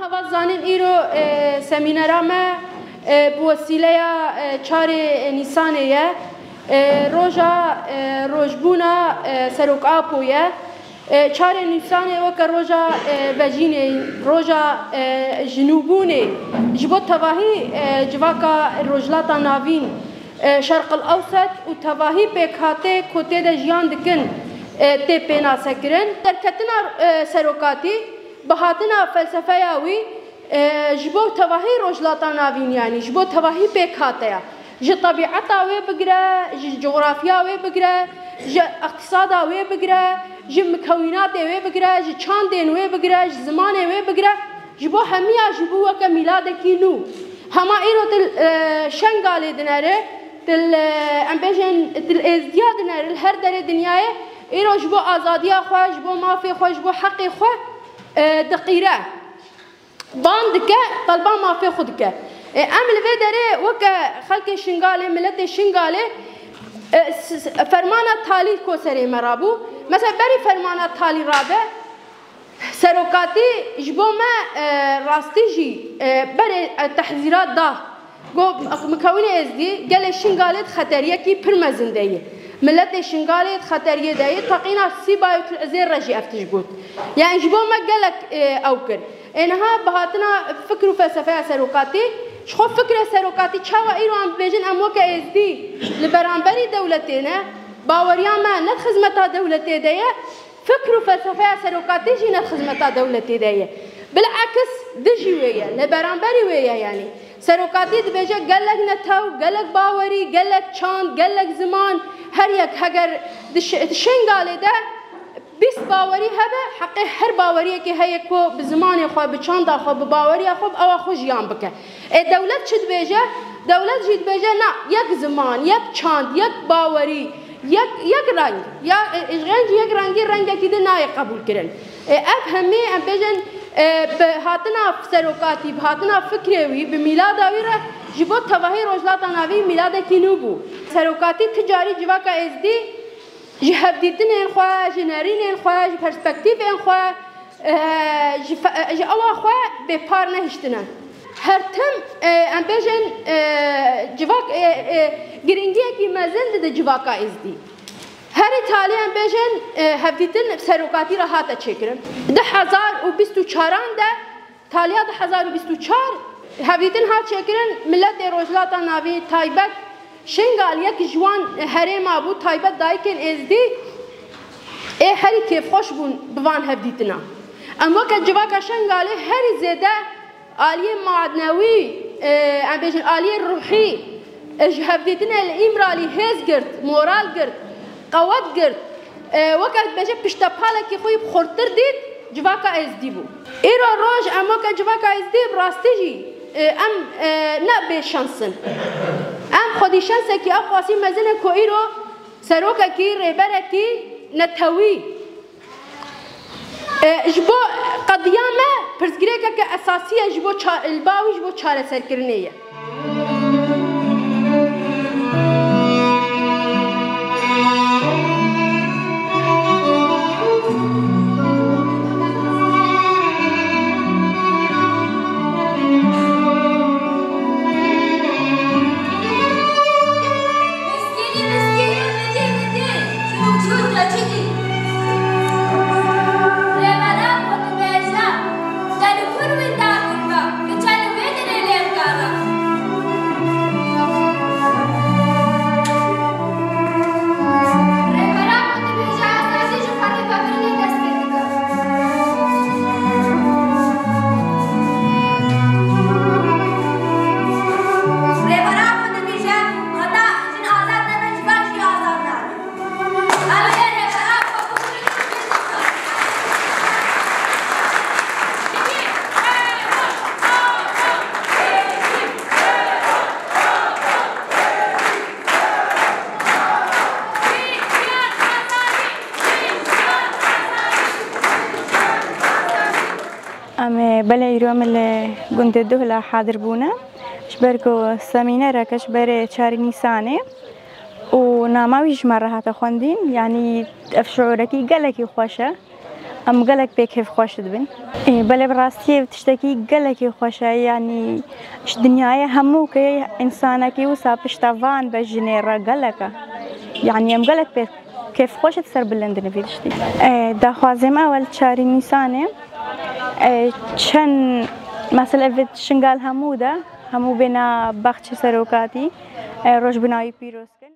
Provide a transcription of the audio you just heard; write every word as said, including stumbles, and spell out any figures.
Hava zanîn îro, e, semînera me, e, bi wesîleya, e, çarê Nîsanê ye. E, roja, e, rojbûna, e, Serok Apo ye. E, çarê Nîsanê weke roja, e, vejînê, roja, e, jinûbûnê ji bo tevahî, e, civaka Rojhilata Navîn, e, Şerqil Ewset û tevahî pêkhatê ku tê de jiyan dikin, e, tê pênasekirin. Derketina, e, serokatî bi hatina felsefeya wî, e, ji bo tevahî Rojhilata Navîn, yanî ji bo tevahî pêk hateya. Ji tebîeta wê bigire, ji cografya wê bigire, ji iqtîsada wê bigire, ji mikewînatê wê bigire, ji çandên wê bigire, ji zimanê wê bigire, ji bo hemiya jî bû weke mîladekî nû. Hema îro til, e, Şengalê dinere, til, e, em bêjin, til Êzdiya dinere, li her derê dinyayê îro ji bo azadiya xwe, ji bo mafê xwe, ji bo heqê xwe, e, diqîre. Bang dike, telba mafê xwe dike. E, em li vê derê weke xelkê Şingalê, miletê Şingalê, e, s-, s-, fermana talî ko serê me rabû. Mesela berî fermana talî rabe, serokatî ji bo me, e, rastî jî, e, berê, e, tehzîrat da. Got, mikewînê Êzdî, gelê Şingalê di xeteriyekî pir mezin de ye. Miletê Şingalê di xeteriyê de ye, teqîna Sîba û Til Izêr re jî ev tişt got. Yani ji bo me gelek, e, ew kir. Ê niha bi hatina fikr û felsefeya serokatî, ji xwe fikrê serokatî çawa îro em bibêjin em weke Êzdî li beramberî dewletê ne, baweriya me ne di xizmeta dewletê de ye, fikr û felsefeya serokatî jî ne di xizmeta dewletê de ye. Bil'eks dijî wê ye, li beramberî wê ye yanî. Serokatî dibêje gelek netew, gelek bawerî, gelek çand, gelek ziman, her yek heger di Ş-, di Şengalê de bîst bawerî hebe, heqê her baweriyekê heye ku bi zimanê xwe, bi çanda xwe, bi baweriya xwe, bi ewa xwe jiyan bike. Ê dewlet çi dibêje? Dewlet jî dibêje, na, yek ziman, yek çand, yek bawerî, yek, yek reng. Ya, e, ji reng, yek rengî rengekî din nayê qebûlkirin. E, ev hemî, em bêjin, e, bi hatina serokatî, bi hatina fikrê wî, bi mîlada wî re ji bo tevahî Rojhilata Navîn mîladekî nû bû. Serokatî ti carî civaka Êzdî ji hevdîtinên xwe, ji nerînên xwe, ji perspektîfên xwe, e, ji fe-, e, ji ewa xwe bêpar nehiştine. Her tim, e, em bêjin, e, civak, e, e, giringiyekî mezin dide civaka Êzdî. Herî talî em bêjin, e, hevdîtin serokatî re hate çêkirin. Du hezar û bîst û çaran de Taliya du hezar û bîst û çar hevdîtin hat çêkirin, miletê Rojhilata Navîn taybet Şengal yek ji wan herêma bû, taybet dayikên Êzdî ê herî kêfxweş bûn bi van hevdîtina. Em weke civaka Şengalê herî zêde aliyê manewî, e, em bêjin aliyê ruhî, e, ji hevdîtinê li Îmralî hêz girt, moral girt, qewet girt. E, weke dibêje piştepalekî xwe yî bi xurttir dît, civaka Êzdî bû. Îro roj em weke civaka Êzdî bi rastî jî, e, em, e, ne bêşens in. Em xwedî şensekî ew qasî mezin e ku îro serokekî, rêberekî netewî, e, ji bo qediya me pirsgirêkeke esasî ye ji bo ça-, li ba wî ji bo çareserkirinê ye. Miskînî, miskînî, midî, midî, çûk, çûk, çûk, çûk. Rêbera xwe dibêje, te li kur wenda kiriba, kiça li wê derê lê bikara. Rêbera xwe dibêje, azadî ji xwe rêvebirinê dest pê dike. Rêbera xwe dibêje, heta jin azad nebin, civan jî azad nabe. Em ê rêbera xwe bigurin û bêjin. Em ê belê îro em li gundê Duhla hadir bûne, ji ber ku semînereke ji berê çarê Nîsanê û nama wî ji me re hate xwendîn, yanî ev şiûrekî gelekî xweş e. Em gelek pê kêfxweş dibin. Ê, belê bi rastî ev tiştekî gelekî xweş e, yanî ji dinyayê hemû ke însanekî wisa pişta van be jinê re gelek e. Yanî em gelek pê kêfxweş di ser bilind dibin vî tiştî. Ê, daxwazê me ewel çarî Nîsanê, ê, çend mesela ev Şingal hemû de, hemû bêna baxçê serokatî, ê, rojbîna wî pîroz kin.